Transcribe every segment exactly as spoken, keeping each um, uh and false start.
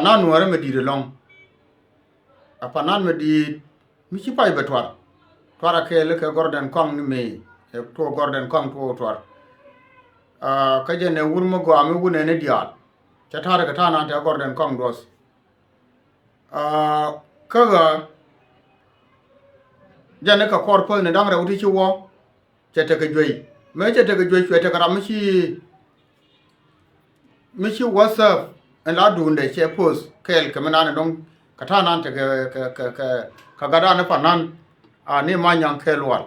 Nan nuɔrɛ mi di̱i̱t ɛlɔ̱ŋ. A panan mi di̱i̱t mi ci pay bɛ tuar. Tuar a kɛɛl kɛ Gordon Kɔŋ ni mëë. Ɛ tuɔɔk Gordon Kɔŋ tuɔɔk tuar. Aa, kä jɛn ɛ wur mi gɔaa mi wunɛ ni diaal. Cɛ ta̱a̱r kɛ ta̱a̱ nan tɛ Gordon Kɔŋ duɔth. Aa, kä ɣä jɛn ni kɛ kɔr päth ni da̱ŋ rɛw ti ci wä. Cɛ tekɛ juey. Mëë cɛ tekɛ juey cuɛ tekɛ ram mi ci, mi ci WhatsApp ɛn la duundɛ cɛ post kɛɛl kɛ mi nan ɛn dɔ̱ŋ kɛ ta̱a̱ nan tekɛ kɛ, kɛ, kɛ, kɛ gatdan ni panan. Aa, ni Manyaŋ kɛɛl wal.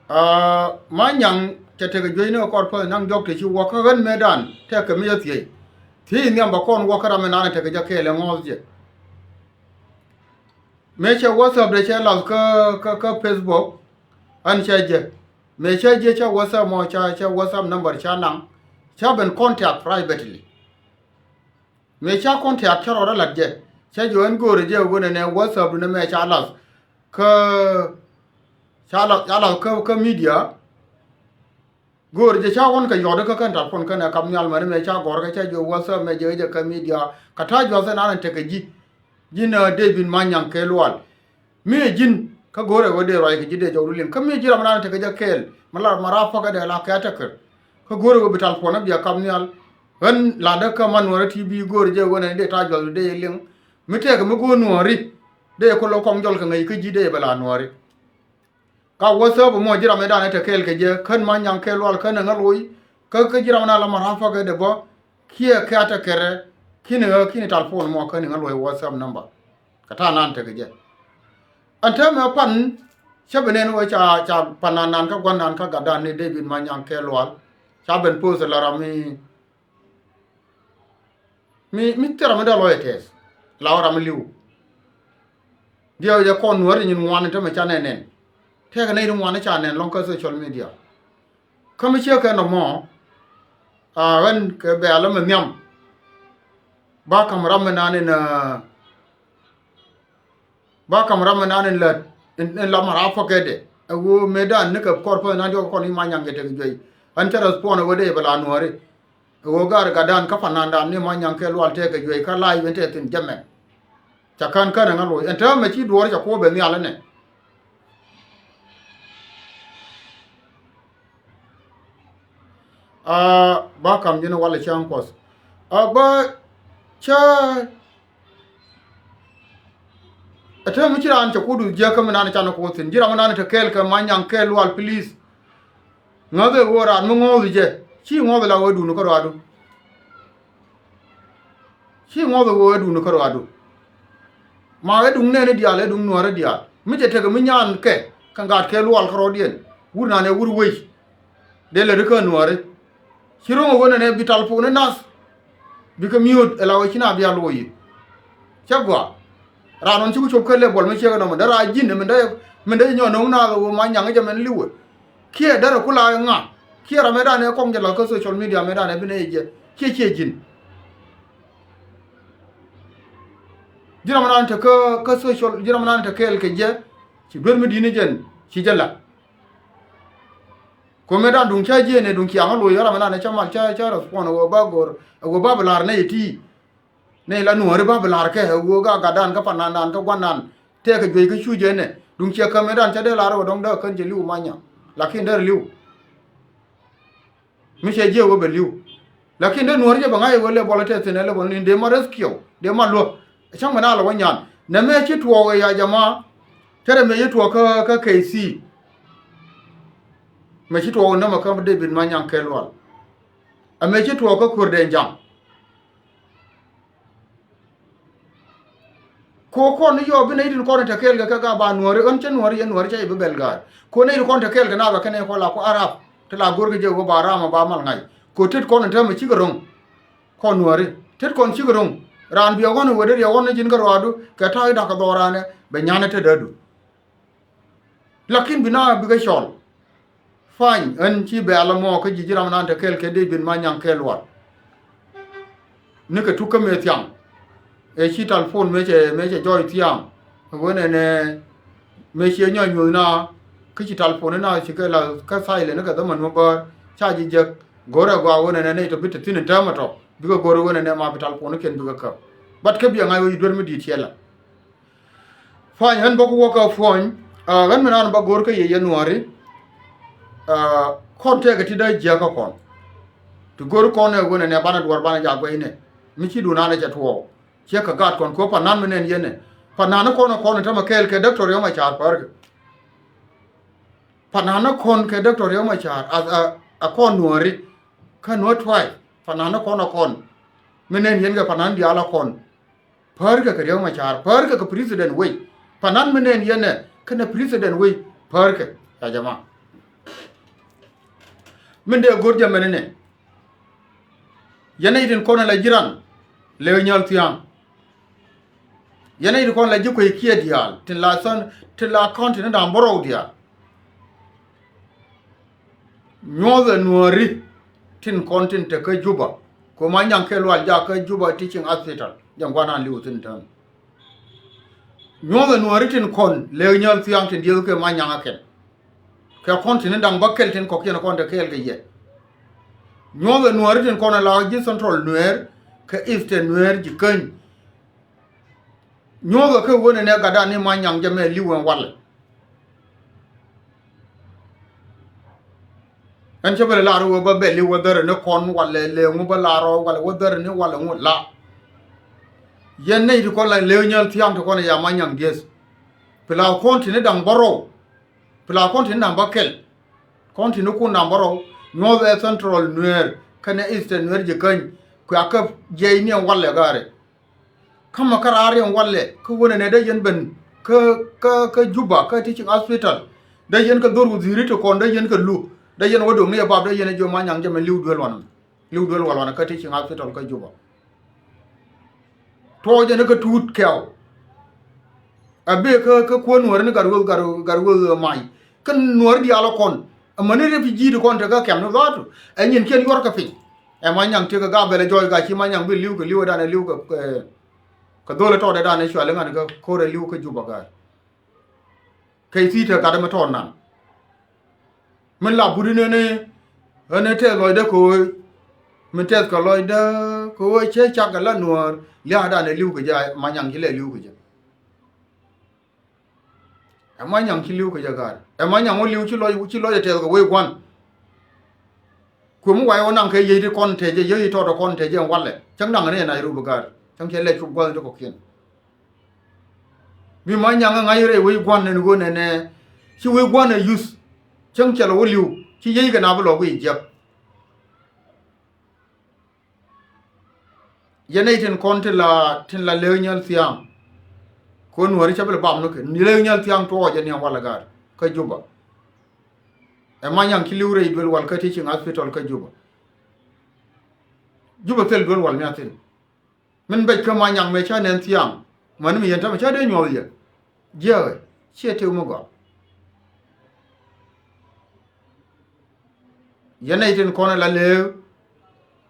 Aa, Manyaŋ cɛ tekɛ juey ni kɛ kɔr päth naŋ diɔ̱k te ci wä kä ɣän mëëdan tekɛ mi cä thiec. Thiec nhiam bɛ kɔn wä kä ram mi nan tekɛ jɛ kɛɛl ɛ ŋɔ̱ɔ̱th jɛ. Mëë cɛ WhatsApp dee cɛ lath kä, kä, kä Facebook. Ɣän cɛ jiɛ. Mëë cɛ jiɛ cɛ WhatsApp mɔ ca, cɛ WhatsApp number ca naŋ. Ca ben contact privately. Mëë ca contact cä rɔɔdä lat jɛ. Cä jiɔ ɛn go̱o̱rɛ jɛ ɣöö nɛnɛ WhatsApp du nɛ mɛ ca lath. Kä ca lath, ca lath kä, kä media. Go̱o̱rɛ jɛ ca wän kɛ yɔ̱ɔ̱dä kä kɛn telephone kɛn ɛ kap nhial mɛn mɛ ca gɔ̱r kɛ cä jiɔ WhatsApp mɛ jɛ jɛ kä media. Kɛ ta̱a̱ juath ɛn an tekɛ ji̱. Ji̱n, aa, David Manyaŋ kɛ lual. Mi ji̱n kä go̱o̱rɛ ɣöö dee ruac kɛ ji̱ dee jɔwdu liŋ. Kä mi ji̱ ram nan tekɛ jɛ kɛɛl. Mi lar mara pakä dee la kɛ tekɛ. Kä go̱o̱rɛ ɣöö bi telephone a bia kap nhial. Ɣän latdä kä Manuɔri TV go̱o̱rɛ jɛ ɣöö nɛn dee ta̱a̱ juath dee liŋ. Mi tɛkɛ mi go̱o̱r nuɔ̱ɔ̱ri. Dee kolo kɔŋ jɔl kɛ ŋäc kä ji̱ dee bɛ la nuɔ̱ɔ̱ri. Ka WhatsApp mɔ ji̱ ram ɛ danɛ te kɛɛl kɛ jɛ kän Manyaŋ kɛɛl lual kän ɛ ŋä lo̱c. Kä kä ji̱ ram ɛ na la mara pakä dee bä. Kiɛ kɛ a tekɛ rɛ. Ki̱ni ɣä ki̱ni telephone mɔ kän ɛ ŋä lo̱c WhatsApp number. Kɛ ta̱a̱ nan tekɛ jɛ. Ɛn täämɛ pan cä bi nɛn wee ca, ca pan nan nan kä gua̱n nan kä gatdan ni David Manyaŋ kɛɛl lual. Ca ben post la ram mi, mi, mi thil ram mi dee lɔc ɛ tɛth. La wä ram mi li̱w. Diɛw jɛ kɔn nuɔ̱ɔ̱ri nyin ŋuan in tämɛ ca nɛn nɛn. Tɛkɛ nɛy ti ŋuan in ca nɛn lɔ̱ŋ kä social media. Kä mi ciek kɛ nɔmɔ, aa, ɣän kɛ bɛ̈ɛ̈l ɛmɛ nhiam. Ba ka̱m ram mi nan in, aa, ba ka̱m ram mi nan in lät in, in la mara pakä dɛ. Ɛ ɣöö mëëdan ni kɛ kɔr päth nan diɔk kɔn i̱ Manyaŋ kɛ tek juey. Ɣän cä respond ɛ ɣöö dee bɛ la nuɔ̱ɔ̱ri. Ɛ ɣöö gaar gatdan kä panandan ni Manyaŋ kɛ lual tɛkɛ juey kä live in tɛ thi̱n jɛ mɛn. Ca kän kän ɛ ŋä lo̱c ɛn täämɛ ci duɔ̱ɔ̱r ca kuɔ̱ɔ̱p bɛ nhial ɛnɛ. Aa, ba ka̱m ji̱n walɛ cäŋ kuɔth. Aa, ba cä ɛ täämɛ ci raan cɛ kuɔ̱du jiäk kä mi nan can kuɔth thi̱n ji̱ ram mi nan te kɛɛl kɛ Manyaŋ kɛɛl lual please. Ŋäth ɛ ɣöö raan mi ŋɔ̱ɔ̱th jɛ ci ŋɔ̱ɔ̱th la ɣöö duun kä ruaadu. Ci ŋɔth ɛ ɣöö ɛ duŋdä kä ruaadu. Ma ɛ duŋ nɛɛni diaal ɛ duŋ nuäärä diaal mi cɛ tekɛ mi nyan kɛ kɛ ŋa̱a̱t kɛ lual kä rɔɔdiɛn. Wur nan ɛ wur wec. Dee lät kä nuäärä. Ci ro̱ŋ ɛ ɣöö nɛnɛ bi tal puɔ̱n i̱ nath. Bikɛ miööt ɛ la ɣöö ci na bia luɔ̱c i̱. Cä gɔaa. Raan ɣän ci ku cop kä lɛ buɔl mi ciek ɛnɔmɔ dee raar ji̱n min dee, min dee nyɔk no̱o̱ŋ naath ɛ ɣöö ma nyaŋ jɛ mɛn li̱wɛ. Kiɛ derɛ ku la ŋa kiɛ ram mëëdan ɛ kɔŋ jɛ la kä social media mëëdan ɛ bi nɛy jɛ kiɛ ciɛ ji̱n. Ji̱ ram mëëdan te kä, kä social, ji̱ ram mëëdan te kɛɛl kɛ jɛ ci duer mi di̱t ni jɛn ci jɛ la. Kɔ mëëdan duŋ ca jiɛn ɛ duŋ ciaŋ ɛ loc ram mëëdan ɛ ca mal ca, ca respond ɛ ɣöö ba go̱r ɛ ɣöö ba bi la̱r nɛy ɛ ti. Nɛy la nuääri ba bi la̱r kɛ ɛ ɣöö ga gatdan kä panandan kä gua̱ndan. Tɛkɛ juey kä cu jɛ nɛ duŋ ciɛ kä mëëdan ca dee la̱r ɛ ɣöö dɔ̱ŋ dee kän jɛ li̱w manyä. Lakin dee li̱w. Mi cɛ jiɛ ɣöö bɛ li̱w. Lakin dee nuääri jɛ bɛ ŋa̱c ɛ ɣöö lɛ buɔl ɛ tɛth thi̱n ɛ lɛ buɔl ni dee ma rescue dee ma luäk. Cäŋ mɛ na lɛ wä nyan nɛ mɛ ci tuɔɔk ɛ ya jama. Tɛrɛ mɛ ci tuɔɔk kä, kä K C. Mɛ ci tuɔɔk nɛmɛ kä David Manyaŋ kɛ lual. Ɛ mɛ ci tuɔɔk kä Kuäär dee jaŋ. Ko kɔn ni yɔ bi nɛy tin kɔn in te kɛɛl kɛ kɛ ga ba nuääri ɣän cä nuääri yɛn nuääri cä i̱ bi bɛl ga̱a̱r. Ko nɛy tin kɔn te kɛɛl kɛ na bɛ kɛn in kɔn la ko Arab. Ti la go̱r kɛ jɛ ɣöö ba ram ba mal ŋa̱c ko tet kɔn in täämɛ cikɛ ro̱ŋ. Kɔn nuääri tet kɔn cikɛ ro̱ŋ. Raan biɛ ɣɔn in wee dee riɛ ɣɔn in ji̱n kä ruaadu kɛ ta̱a̱ i̱ da̱k kɛ dhɔɔr raan ɛ bɛ nyan in tetdädu. Lakin bi na bikɛ cɔl. Fany ɣän ci bɛ̈ɛ̈l ɛmɔ kä ji̱ ji̱ ram nan te kɛɛl kɛ David Manyaŋ kɛɛl lual. Nikɛ tuk kä mëë thiaŋ. Ɛ ci talpon mëë cɛ, mëë cɛ jɔɔc thiaŋ. Ɛ ɣöö nɛnɛ mëë ciɛ nyɔc nyuɔ̱th na kä ci talpon na ci kɛ la kä silent kɛ dhämɛ nuɔ̱ bäär ca ji̱ jek. Go̱rɛ gɔaa ɣöö nɛnɛ nɛy tɔ bi te thi̱n in täämɛ tɔ. Bikɛ go̱r ɣöö nɛnɛ ma bi tal puɔ̱nykiɛn bikɛ käp. But kä biɛ ŋa̱c ɣöö yi duer mi di̱i̱t ciɛ la. Puɔ̱ny ɣän bä ku wä kä puɔ̱ny, ah, ɣän mi naan bä go̱r kä yɛ yɛ Nuääri. Ah, kɔn tëëkɛ ti dee jiäkä kɔn. Ti go̱r kɔn ɛ ɣöö nɛnɛ banɛ duɔ̱ɔ̱r banɛ jaak guɛcnɛ. Mi ci duun naan ɛ cɛ tuɔɔk. Ciɛ kɛ gaat kɔn kɛ ɣöö panan mi nɛn yɛn ɛ. Panan kɔn ɛ kɔn ɛ tämɛ kɛɛl kɛ Doctor Riek Machar pärkɛ. Panan ɛ kɔn kɛ Doctor Riek Machar a, a, a kɔn Nuääri. Kä Nuäär tuay. Panan ɛ kɔn ɛ kɔn. Mi nɛn yɛn kɛ panan diaal ɛ kɔn. Pärkɛ kɛ Riek Machar, pärkɛ kɛ president wei. Panan mi nɛn yɛn ɛ kɛnɛ president wei, pärkɛ. Ya jama. Min dee go̱r jɛ mɛn inɛ. Yɛn nɛy tin kɔn ɛ la ji̱ ran, Lëë Nyal Thiaŋ. Yɛn nɛy tin kɔn ɛ la ji̱ kuec kiɛ diaal, tin la thɔn, tin la kɔn tin da̱ŋ bärɔw diaal. Nyuɔ̱thɛ Nuääri tin kɔn tin te kä Juba. Kɛ Manyaŋ kɛ Lual jak kä Juba Teaching Hospital. Jɛn gua̱nan li̱w thi̱n täämɛ. Nyuɔ̱thɛ Nuääri tin kɔn Lëë Nyal Thiaŋ tin dieth kɛ Manyaŋ ɛ kɛn. Kɛ kɔn tin da̱ŋ bäkɛl tin kɔ̱kiɛn kɔn te kɛɛl kɛ yɛ. Nyuɔ̱thɛ Nuääri tin kɔn ɛ la ji̱ Central Nuer kɛ Eastern Nuer ji̱ käny. Nyuɔ̱thɛ kɛ ɣöö nɛnɛ gatdan ni Manyaŋ jɛ mɛ li̱w ɛn walɛ. Ɛn cä bɛ lɛ lar ɣöö bä bɛ li̱w wä dhärɛ ni kɔn walɛ lɛ ŋu bä lar ɔ walɛ wä dhärɛ ni walɛ ŋu la. Yɛn nɛy ti kɔn la Lëë Nyal Thiaŋ ti kɔn ya Manyaŋ dieth. Pila kɔn ti ni da̱ŋ bärɔw. Pila kɔn ti ni da̱ŋ bäkɛl. Kɔn ti ni kun da̱ŋ bärɔw. Nyuɔ̱thɛ Central Nuer kɛnɛ Eastern Nuer ji̱ käny. Kuɛ akä jiɛc ni ɛn walɛ ga̱rɛ. Kä ma kä raar yɛn walɛ kä ɣöö nɛnɛ dee yɛn ben kä, kä, kä Juba kä Teaching Hospital. Dee yɛn kɛ dhor wudhi̱i̱ri ti kɔn dee yɛn kɛ lu. Dee yɛn wä do̱ŋ ni yɛ bap dee yɛn ɛ jiɔ Manyaŋ jɛ mɛ li̱w duel wanɛ. Li̱w duel walɛ wanɛ kä Teaching Hospital kä Juba. Tuɔɔk jɛ ni kä tuut kɛw. A bee kä, kä kuäär Nuääri ni Gatwec, Gat, Gatwec Mac. Kä Nuääri diaal ɛ kɔn. Amäni refugee ti kɔn te kä kɛm ni dhaatu. Ɛ nyinkiɛn yuɔrkɛ piny. Ɛ Manyaŋ tekɛ Gabɛl ɛ jɔɔc ka ci Manyaŋ bi li̱w kɛ li̱w ɛ danɛ li̱w kɛ, kɛ, kɛ dhol ɛ tɔɔdɛ danɛ cuali ŋa̱n kä ko̱rɛ li̱w kä Juba ga̱a̱r. Kɛ thi̱i̱t ɛ gat ɛmɛ tɔɔt nan. Min la but inɛni, ɛn ɛ tɛth lɔcdä kɛ ɣöö, min tɛth kɛ lɔcdä kɛ ɣöö cɛ cak kɛ la Nuäär, lia̱a̱ danɛ li̱w kɛ jɛ, Manyaŋ ci lɛ li̱w kɛ jɛ. Ɛ Manyaŋ ci li̱w kɛ jɛ ga̱a̱r. Ɛ Manyaŋ wä li̱w ci lɔc, ci lɔc ɛ tɛth kɛ wec gua̱n. Kuɛ mi wac wä naŋ kɛ yiey ti kɔn tɛcɛ, yiey ti tɔɔt ɛ kɔn tɛcɛ ɛn walɛ. Cäŋ naŋ ni ɛ Nairobi ga̱a̱r. Cäŋ cɛ lɛ cuk gua̱n ti kɔ̱kiɛn. Mi Manyaŋ ɛ ŋa̱c rɛy wec gua̱n ɛn ɣöö nɛnɛ. Ci wec gua̱n ɛ yuth. Cäŋ cɛ lɛ wä li̱w. Ci yiey kɛ na bi lɔ wi̱i̱ jiäk. Yɛn nɛy tin kɔn tin la, tin la Lëë Nyal Thiaŋ. Kɛ ɣöö Nuääri cä bi lɛ bam ni kɛ. Lëë Nyal Thiaŋ tuɔɔk jɛ ni ɛn walɛ ga̱a̱r kä Juba. Ɛ Manyaŋ ci li̱w rɛy duel wal kä Teaching Hospital kä Juba. Juba thil duel wal mi a thil. Min bɛc kä Manyaŋ mëë cä nɛn thiaŋ. Mäni mi yɛn tämɛ cä dee nyuɔth yɛ. Jiääkɛ, ciɛ tëë mi gɔaa. Yɛn nɛy tin kɔn ɛ la Lëë,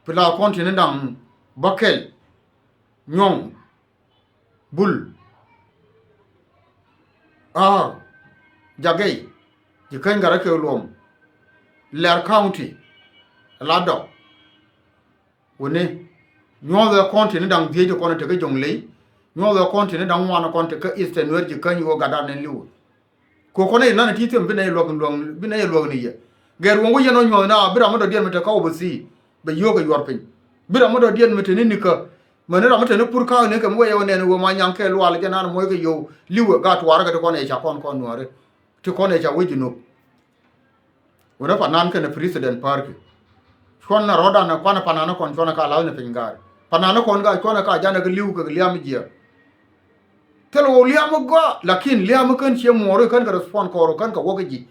pila kɔn tin da̱ŋ bäkɛl, Nyuɔ̱ŋ, Bul, Aar, Jagɛy, ji̱ käny Gatdɛ kɛ Luɔm, Lɛr County, ɛ la dɔk. Wuni, nyuɔ̱thɛ kɔn tin da̱ŋ dhieec ti kɔn tekä Jɔŋley, nyuɔ̱thɛ kɔn tin da̱ŋ ŋuan kɔn tekä Eastern Nuer ji̱ käny ɣöö gatdan ɛn li̱w. Kɛ kɔn i̱ nanɛ ti thi̱em bi nɛy luäk, luäk, bi nɛy luäk ni yɛ. Gɛr wä wä yɛn ɔ nyuɔ̱th na bi ram mi dɔ̱diɛn mi te kä oversea bɛ yio̱o̱k ɛ yuɔr piny. Bi ram mi dɔ̱diɛn mi te ni nikä. Mäni ram mi te ni pur ka̱a̱k ni kɛ mi wee yɛ wä nɛn wä Manyaŋ kɛ Lual jɛ nan muɔc kɛ yio̱w li̱wɛ gaat tuaarä kɛ ti kɔn ɛ ca kɔn kɔn Nuääri. Ti kɔn ɛ ca wec Junub. Wunä panan kɛnɛ president parki. Cuɔn na rɔ̱dan kuanɛ panan kɔn cuɔn ka la̱th ni piny gaari. Panan kɔn ka cuɔn ka janɛ kɛ li̱w kɛ liam jiɛ. Thil wä liam gɔaa, lakin liam kän ciɛ muɔɔri kän kɛ respond kɔɔr kän kɛ wäk ji̱.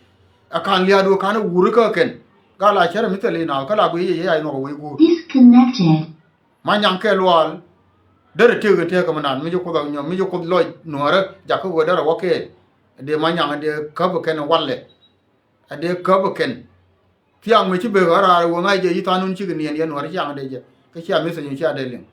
Ɛ kan liaadu kan wuri kä kɛn. Gal a cärɛ mi thil ina kä la guiy yɛ yɛ a inɔk wei guur. Disconnected. Manyaŋ kɛ Lual. Derɛ tëëk in tëëk kɛ mi nan mi ci Kuoth a nyɔm mi ci Kuoth lɔc Nuäärä jakä wee derɛ wä kɛɛl. Dee Manyaŋ dee käp kɛn walɛ. A dee käp kɛn. Thiaŋ mi ci bek a raar wä ŋa̱c jɛ yi thanun cikɛ niɛn yɛ Nuäärä ciaŋ dee jɛ. Kä cia message mi cia dee liŋ.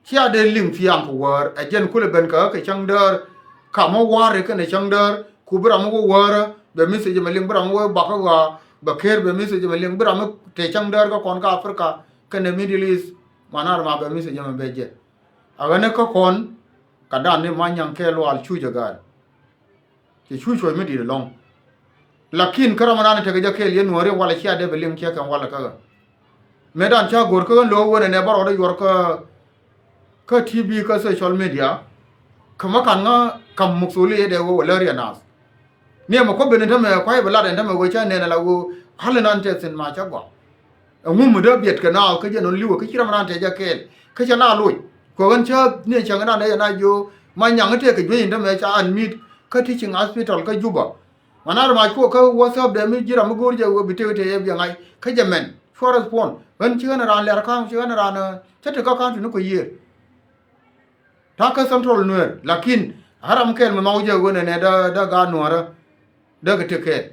Cia dee liŋ thiaŋ kɛ wäär ɛ jɛn kulɛ ben kä kɛ cäŋ däär. Kamä wa̱a̱r kɛnɛ cäŋ däär ku bi ram mi wä wäärä. Bɛ message mɛ liŋ bi ram wee bakä ɣɔaa bɛ ker bɛ message mɛ liŋ bi ram mi te cäŋ däär kä kɔn kä Africa kɛnɛ Middle East. Manar ma bɛ message mɛ bɛ jɛ. A ɣän kä kɔn ka dan ni ma nyaŋ kɛ lual cu jɛ gaar. Cɛ cu cuɔ̱c mi di̱i̱t ɛlɔ̱ŋ. Lakin kä ram dan tekɛ jɛ kɛɛl yɛ nuɔ̱ɔ̱ri walɛ cia dee bɛ liŋ ciɛ kɛn walɛ kä ɣä. Mëë dan ca go̱r kä ɣän lo̱o̱ wen ɛnɛ bä rɔɔdɛ yuɔr kä kä T V kä social media. Kä ma kan ŋa kam mukthuli yɛ dee wee wä lä riɛ naath. Ni ɛmɛ kɔ ben in tämɛ kuay bɛ lat in tämɛ wee ca nɛn ala wee hal in an tɛ thin ma ca gɔaa. Ɛŋu mi dee biɛt kɛ naath kä jɛ nɔn liwä kä ci ram in an tɛ jɛ kɛɛl kä cɛ na loc. Kɛ ɣän ca ni cäŋ in an dee yɛ na jiö ma nyaŋ in tɛ kɛ juey in tämɛ ca an mi̱i̱t kä teaching hospital kä Juba. Mana ri ma cuɔ kä WhatsApp dee mi ji̱ ram mi go̱o̱r jɛ wee bi tëk tëë yɛ biɛ ŋa̱c kä jɛ mɛn cua respond. Ɣän ci ɣän raan lɛr ka̱ŋ ci ɣän raan cä ti kä ka̱ŋ ti ni kɔ yiëër. Ta̱a̱ kä Central Nuer lakin a ram kɛl mi nhɔk jɛ ɣän ɛnɛ dee dee gaat nuɔ̱ɔ̱rä dee kɛ tëk kɛɛl.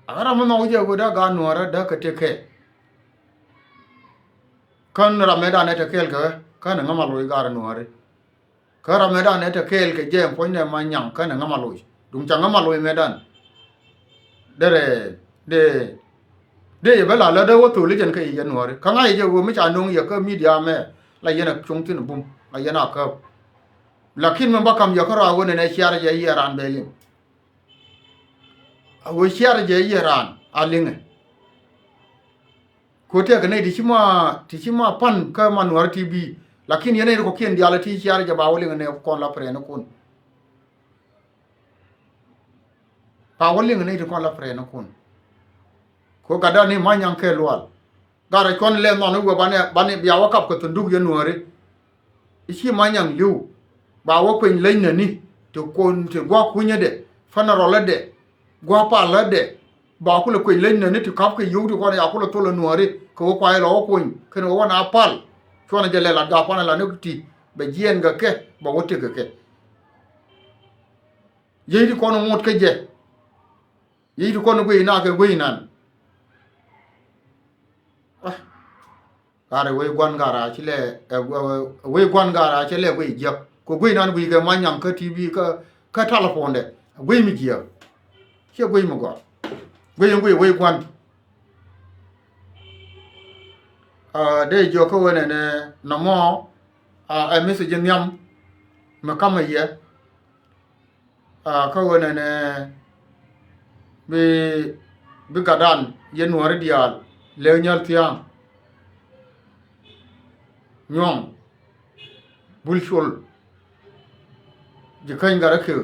A ram mi nhɔk jɛ ɣöö dee gaat nuɔ̱ɔ̱rä dee kɛ tëk kɛɛl. Kän ram mëë danɛ te kɛɛl kɛ ɣä kän ɛ ŋäma loc gaat nuɔ̱ɔ̱ri. Kän ram mëë danɛ te kɛɛl kɛ jɛ ɛn puɔ̱nydɛ ma nyaŋ kän ɛ ŋäma loc duŋ ca ŋäma loc mëë dan. Derɛ dee dee yɛ bä la lä dee wä thol i̱ jɛn kä yɛ jɛ nuɔ̱ɔ̱ri kä ŋa̱c yɛ jɛ ɣöö mi ca no̱o̱ŋ yɛ kä media mɛ la yɛn a cuŋ thi̱n bum la yɛn a käp. Lakin mi bä kam yɛ kä rɔa ɣöö nɛnɛ ciar jɛ yiɛɛr an bɛ liŋ. A wee ciar jɛ yiɛɛr an a liŋɛ. Ko tɛk nɛy ti ci ma ti ci ma pan kä ma nuɔ̱ɔ̱ri ti bi lakin yɛn nɛy ti kɔkiɛn diaal ti ciar jɛ ba wä liŋɛ nɛ kɔn la pɛrɛnikun. Pa wä liŋ ni ti kɔn la pɛrɛnikun. Ko gatda ni ma nyaŋ kɛ lual. Gat rɛ cuɔn lɛ nhɔn iwä banɛ banɛ bia wä kap kɛ thunduk yɛ nuɔ̱ɔ̱ri. Ici ma nyaŋ li̱w ba wä kueny leny nani ti kun ti gua̱a̱k kunyädɛ fɛn rɔlädɛ gua̱a̱k palädɛ. Ba kulɛ kueny leny nani ti kap kɛ yio̱w ti kɔn ya kulɛ thol ɛ nuɔ̱ɔ̱ri kɛ wä kuay lɔ wä kuny kɛn wä wä na pal. Cuɔn jɛ lɛ lat gaa kuan ɛ lat ni ti bɛ jiɛɛn kɛ kɛ bɛ wä tëk kɛ kɛ. Yiey ti kɔn ŋot kä jɛ. Yiey ti kɔn guiy na kɛ guiy nan. Ah. Gat rɛ wec gua̱n gat rɛ a ci lɛ ɛ, ɛ, wec gua̱n gat rɛ a ci lɛ guiy jiäk. Kɛ guiy nan guiy kɛ ma nyaŋ kä T V kä kä telephone dɛ. Guiy mi jiäk. Ciɛ guiy mi gɔaa. Guiy in guiy wec gua̱n. Ah, dee jiɔk kä wen ɛnɛ nɔmɔ, ah, ɛ message nhiam mi kamɛ yɛ. Ah, kä ɣöö nɛnɛ bi bi gatdan yɛ nuɔ̱ɔ̱ri diaal lek nyäl thia̱a̱ŋ nyuɔ̱ŋ bul col ji̱ käny gat rɛ kek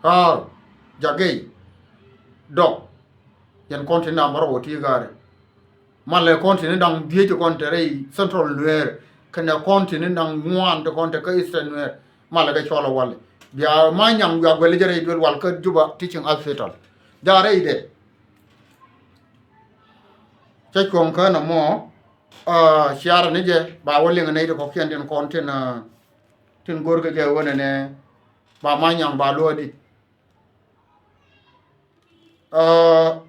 raar jakgey dɔk. Yɛn kɔn ti nam rɔ wä ti gaari. Malɛ kɔn ti ni daŋ dhieec ti kɔn te rɛy Central Nuer kɛnɛ kɔn ti ni daŋ ŋuan ti kɔn te kä Eastern Nuer. Malɛ kɛ cɔl a wali bia ma nyaŋ bia guɛli jɛ rɛy duel wal kä Juba Teaching Hospital. Ja rɛy dɛ cɛ cuɔ̱ŋ kä nɔmɔ. Ciarɛ ni jɛ ba wä liŋ nɛy ti kɔkiɛn tin kɔn tin tin go̱rkɛ jɛ wä nɛnɛ ba ma nyaŋ ba luɔ̱ɔ̱di.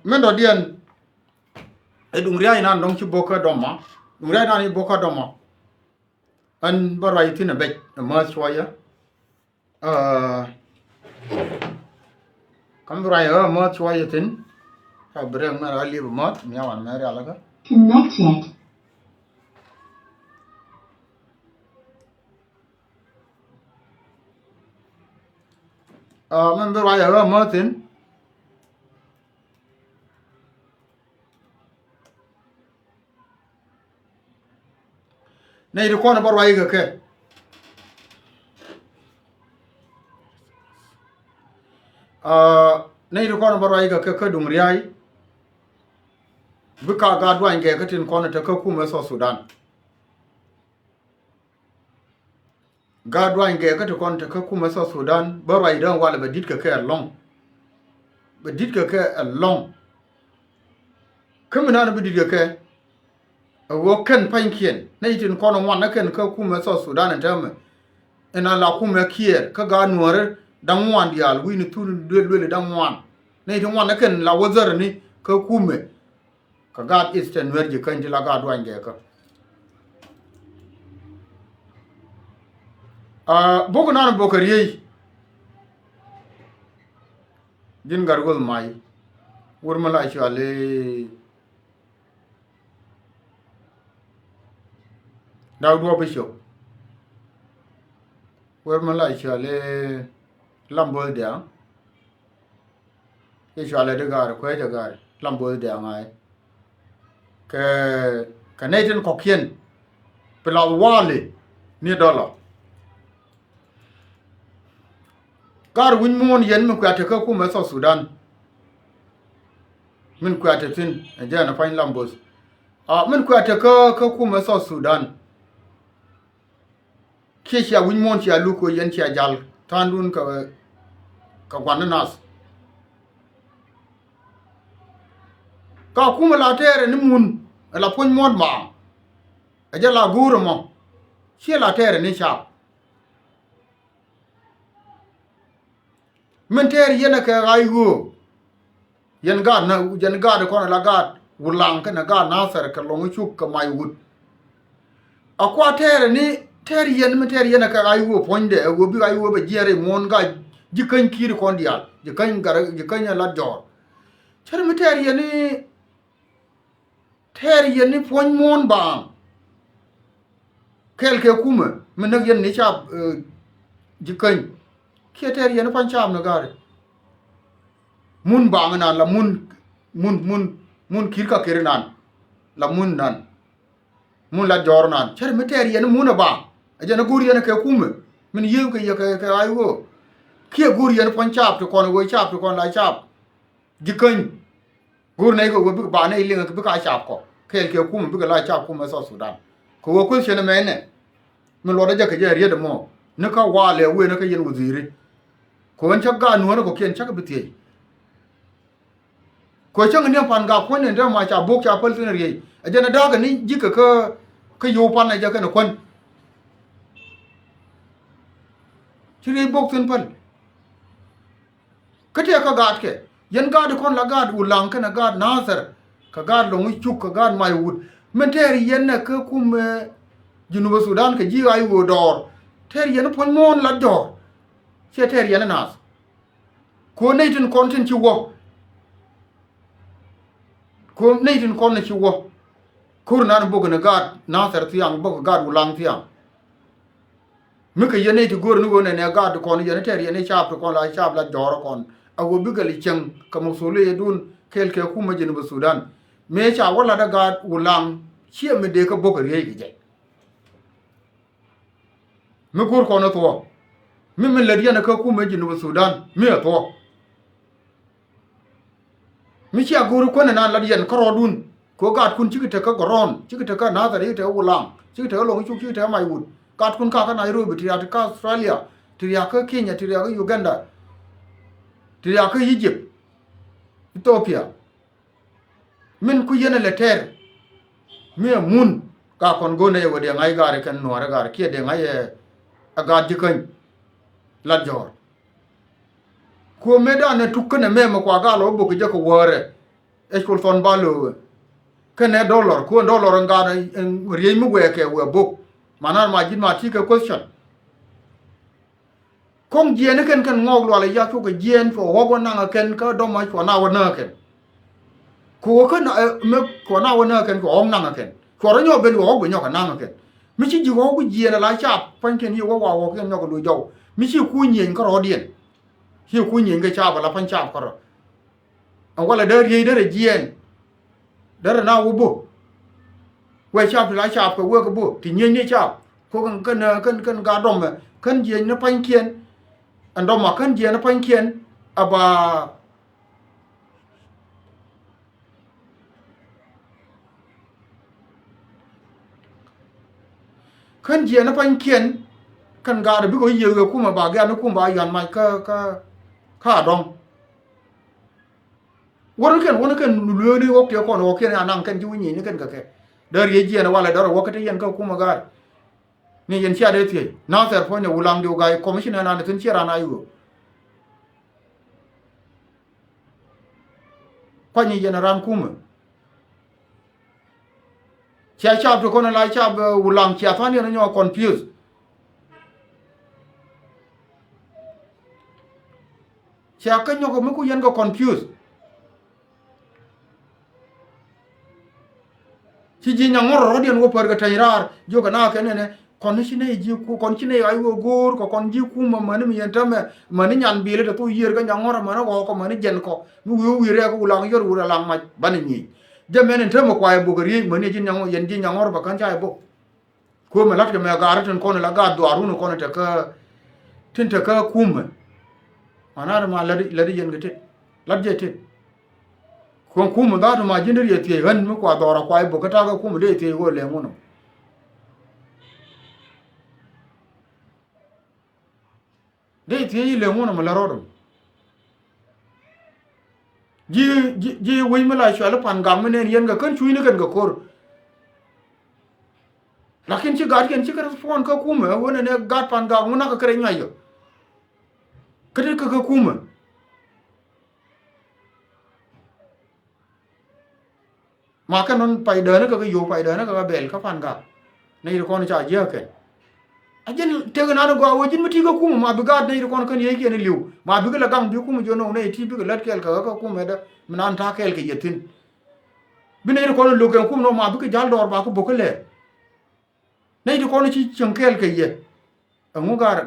Min dɔ̱diɛn ɛ duŋ ria̱a̱c inan dɔ̱ŋ ci bo̱k kä dɔma. Duŋ ria̱a̱c inan ci bo̱k kä dɔma. Ɣän bä ruac thi̱n ɛ bɛc ɛ mäth cuɔyä. Kä mi ruac ɛ mäth cuɔyä thi̱n. Kä bi rɛk mɛn rɔ liep ɛ mäth mi awan mɛn rialikä. Connected. Min bi ruac ɛ mäth thi̱n. Nɛy ti kɔn bä ruac kɛ kɛ. Nɛy ti kɔn bä ruac kɛ kɛ kä duŋ ria̱a̱c. Bi ka gaat duany kɛ kä tin kɔn te kä kumɛ South Sudan. Gaat duany kɛ kä ti kɔn te kä kumɛ South Sudan bä ruac däŋ walɛ bɛ di̱t kɛ kɛ ɛlɔ̱ŋ. Bɛ di̱t kɛ kɛ ɛlɔ̱ŋ. Kä mi naan bi di̱t kɛ kɛ ɛ ɣöö kɛn pa̱nykiɛn nɛy tin kɔn ŋuan ɛ kɛn kä kumɛ South Sudan ɛn täämɛ. Ɛn a la kumɛ Kiir kä gaat nuääri da̱ŋ ŋuan diaal wi̱i̱ni thun duël duëli da̱ŋ ŋuan. Nɛy tin ŋuan ɛ kɛn la wä dhäräni kä kumɛ. Kä gaat Eastern Nuer ji̱ käny ti la gaat duany kɛ kä. Aa, bok nan bok kɛ riey. Ji̱n gat weth may. Wur mi la cuali Dak Duɔp i̱ cop. Wur mi la cuali Lam Bo̱th Diaŋ. Ci cualɛ di gaari kuecä gaari Lam Bo̱th Diaŋ ay. Kɛ, kɛ nɛy tin kɔkiɛn pi lath wali ni dɔlɔ. Gaari wi̱ny muɔ̱ɔ̱n yɛn mi kuɛ te kä kumɛ South Sudan. Min kuɛ te thi̱n ɛ jɛn ɛ pa̱ny Lam Bo̱th. Aa, min kuɛ te kä, kä kumɛ South Sudan. Kiɛ cia wi̱ny muɔ̱ɔ̱n cia luk kɛ yɛn cia jal tha̱a̱ŋdun kɛ, kɛ gua̱n ni nath. Ka kumɛ la tɛɛrɛ ni mun ɛ la puɔ̱ny muɔ̱ɔ̱n maaŋ. Ɛ jɛ la go̱o̱rɛ mɔ. Ciɛ la tɛɛrɛ ni cap. Min tɛɛr yɛn ɛ kɛ ɣa̱c ɣöö yɛn gaat na, yɛn gaat kɔn la gaat Wulaŋ kɛnɛ gaat Nathɛr kɛ Lɔŋ Cuk kɛ May Wut. A kua tɛɛrɛ ni tɛɛr yɛn, min tɛɛr yɛn ɛ kɛ ɣa̱c ɣöö puɔ̱nydɛ ɛ ɣöö bi ɣa̱c ɣöö bɛ jiɛɛr i̱ muɔ̱ɔ̱n gaat ji̱ käny ki̱i̱r kɔn diaal, ji̱ käny gat, ji̱ käny ɛ Lat Jɔɔr. Cär mi tɛɛr yɛn ni tɛɛr yɛn ni puɔ̱ny muɔ̱ɔ̱n baaŋ. Kɛɛl kɛ kumɛ mi näk yɛn ni cap, eh, ji̱ käny. Kiɛ tɛɛr yɛn ni pa̱ny cap ni gaari. Mun baaŋ nan la mun, mun, mun, mun ki̱i̱r ka keri nan. La mun nan. Mun Lat Jɔɔr nan. Cär mi tɛɛr yɛn ni mun ɛ baaŋ. Ɛ jɛn ɛ go̱o̱r yɛn kɛ kumɛ. Min yiëëw kɛ yɛ kɛ, kɛ ɣa̱c ɣöö kiɛ go̱o̱r yɛn puɔ̱ny cap ti kɔn ɣöö cap ti kɔn la cap. Ji̱ käny. Go̱o̱r nɛy kɛ ɣöö bikɛ ba nɛy liŋ bikɛ a cap kɔ kɛɛl kɛ kumɛ bikɛ la cap kumɛ South Sudan. Kɛ ɣöö question ɛmɛ nɛ mi luɔtdä jɛ kɛ jɛ riet ɛmɔ ni kä walɛ wen kä yɛn waziri. Kɛ ɣöö ɛn cä gaat nuɔ̱ɔ̱rä kɔ̱kiɛn cä kɛ bi thiec. Kɛ ɣöö cäŋ ni pan gak kuɔ̱ny ni dee ma ca bok ca päl thi̱n riey ɛ jɛn ɛ da̱a̱kɛ ni ji̱kɛ kä, kä yio̱w pan ɛ jɛ kɛn ɛ kuän. Ci riey bok thi̱n päl. Kä tëë kä gaatkɛ yɛn gaat kɔn la gaat Wulaŋ kɛnɛ gaat Nathɛr kɛ gaat Lɔŋ Cuk kɛ gaat May Wut. Min tɛɛr yɛn ɛ kä kumɛ, eh, Junub Sudan kɛ ji̱ ɣa̱c ɣöö dɔɔr. Tɛɛr yɛn puɔ̱ny muɔ̱ɔ̱n Lat Jɔɔr. Ciɛ tɛɛr yɛn nath. Ko̱ nɛy tin kɔn tin ci wä. Ko̱ nɛy tin kɔn ci wä. Ko̱r nan bok ni gaat Nathɛr thiaŋ bok gaat Wulaŋ thiaŋ. Mi kɛ yɛn nɛy ti go̱o̱r ni ɣöö nɛnɛ gaat ti kɔn yɛn tɛr yɛn i̱ caap ti kɔn la caap la jɔɔr kɔn a ɣöö bikɛ li cieŋ kɛ masuliya dun kɛɛl kɛ kumɛ Jinub Sudan. Mëë ca wä lat ɛ gaat Wulaŋ ciɛ mi dee kä bo̱k ɛ riey kɛ jɛ. Mi go̱o̱r kɔn ɛ thuɔ̱k mi mi lät yɛn kä kumɛ Jinub Sudan mi ɛ thuɔ̱k. Mi cia go̱o̱ri kuäär nan lat yɛn kärɔɔdun kɛ ɣöö gaatkun cikɛ tekä Gɔrɔn, cikɛ tekä Nathɛr, cikɛ tekä Wulaŋ, cikɛ tekä Lɔŋ Cuk, cikɛ tekä May Wut. Gaatkun kakä Nairobi, ti riakä kä Australia, ti riakä kä Kenya, ti riakä kä Uganda, ti riakä kä Egypt, Ethiopia. Min ku yɛn ɛ lɛ tɛr mi ɛ mun ka kɔn go̱o̱r nɛy ɛ wä dee ŋa̱c gaari kɛn nuɔ̱ɔ̱rä gaari kiɛ dee ŋa̱c ɛ gaat ji̱ käny lat jɔ̱ɔ̱r. Kuɔ mëëdan ɛ tuk känɛ mɛmɛ kua gal ɔ bok jɛ kɛ wäärɛ. Ɛ col thɔn ba lo̱o̱ kɛnɛ dollar kuɔ dollar ɛn gaat riey mi wɛɛkɛ wɛ bok. Manan ma ji̱n ma ti kɛ question. Kɔŋ jiɛɛn kɛn kɛn ŋɔɔk lual ɛ yak cukɛ jiɛɛn cuɔ ɣɔk wä naŋ ɛ kɛn kä dɔmɔ cuɔ na wä näk ɛ kɛn. Kɛ ɣöö kä na, eh, mi kuɔ na wä näk ɛ kɛn cuɔ ɣɔk naŋ ɛ kɛn. Cuɔ rɔ nyɔk ben cuɔ ɣɔk ben nyɔk ɛ naŋ ɛ kɛn. Mi ci ji̱ ɣɔk jiɛɛn ɛ la caap pua̱nykiɛn yiëë wä wa ɣɔkiɛn nyɔk ɛ luc jɔw. Mi ci kuny nyieny kä rɔɔdiɛn. Ci kuny nyieny kä caap ɛ la pua̱ny caap kärɔ̱. Ɛn walɛ dee riey derɛ jiɛɛn. Derɛ na wä bä. Wee caap ti la caap kɛ wee kɛ bä ti nyieny ni caap. Ko kɛn kɛn kɛn kɛn gaa dɔmɛ kɛn jiɛɛn ni pua̱nykiɛn. Ɛn dɔmɔ kɛn jiɛɛn ni pua̱nykiɛn. Ɛ ba kän jiɛn ni pa̱nykiɛn. Kän gaat bikɛ wä yiëë wee kumɛ ba gɛ̈n ni kum ba yuan mac kä kä kä adɔ̱ŋ. Wä ni kɛn wä ni kɛn lueeni ɣɔ̱k tiɛ kɔn ɣɔ̱kiɛn a naŋ kɛn ci wi̱c nyieny ni kɛn kɛ kɛ. Dee riec jiɛn walɛ dɔrɛ wä kä te yɛn kä kumɛ gaat. Ni yɛn cia dee thiec Nathɛr puɔ̱nydɛ Wulaŋ diw ga̱a̱c commissioner nan thi̱n ciɛ ran a yuö. Kuany yɛn ran kumɛ. Cia cap ti kɔn la cap, eh, Wulaŋ cia than yɛn nyɔ confuse. Cia kä nyɔk mi ku yɛn kɛ confuse. Ci ji̱ Nyaŋɔr rɔ̱diɛn wä pär kɛ tɛny raar jiök kɛ na kɛn nɛnɛ kɔn ci nɛy ji̱ ku kɔn ci nɛy ay wä go̱o̱r kɛ kɔn ji̱ kumɛ mäni mi yɛn tämɛ mäni nyan bi̱i̱lä te thok yiër kä Nyaŋɔr mäni ɣɔɔkɔ mäni jɛn kɔ mi wi̱i̱ wä wi̱i̱ rɛɛk ku laŋ yɔr wurɛ laŋ mac banɛ nyic. Jɛ mɛn in tämɛ kuay bok kɛ riey mäni ji̱ Nyaŋɔr yɛn ji̱ Nyaŋɔr bɛ kän ca ɛ bok. Kuomɛ la̱tkɛ mɛ gaari tin kɔn la gaat dhuaarun kɔn tekä tin tekä kumɛ. Manat ma lät lät yɛn kɛ tet. Lat jɛ tet. Kuɔn kumɛ dhaatu ma ji̱n dee riɛ thiec ɣän mi kua dhɔra kua i̱ bo̱k kä takä kumɛ dee thiec ɣöö lɛ ŋunɔ. Dee thiec i̱ lɛ ŋunɔ mi la rɔɔdum. Ji̱ ji̱ ji̱ wec mi la cuali Pan Gak mi nɛn yɛn kɛ kän cucni kɛn kɛ ko̱r. Lakin ci gat kɛn ci kɛ respond kä kumɛ ɣöö nɛnɛ gat Pan Gak ŋun nakä kɛ rɛy nyuac yɔ. Kä ti kä kä kumɛ. Ma kɛ nɔn pay däänä kä kä yo̱w pay däänä kä kä bɛl kä Pan Gak. Nɛy ti kɔn ca jiäk kɛn. A ji̱n tek nan gɔaa wee ji̱n mi ti kä kumɛ ma bi gaat nɛy ti kɔn kän yiëëkiɛn li̱w. Ma bikɛ la gaŋ bi kumɛ jiɔn nɔw nɛy ti bikɛ lät kɛɛl kä kä kumɛ dä mi nan ta̱a̱ kɛɛl kɛ yɛ thi̱n. Bi nɛy ti kɔn lo̱k kɛn kumɛ nɔ ma bikɛ ja̱l dɔɔr ba kä bo̱k kä lɛɛr. Nɛy ti kɔn ci cieŋ kɛɛl kɛ yɛ. Ɛŋu gaar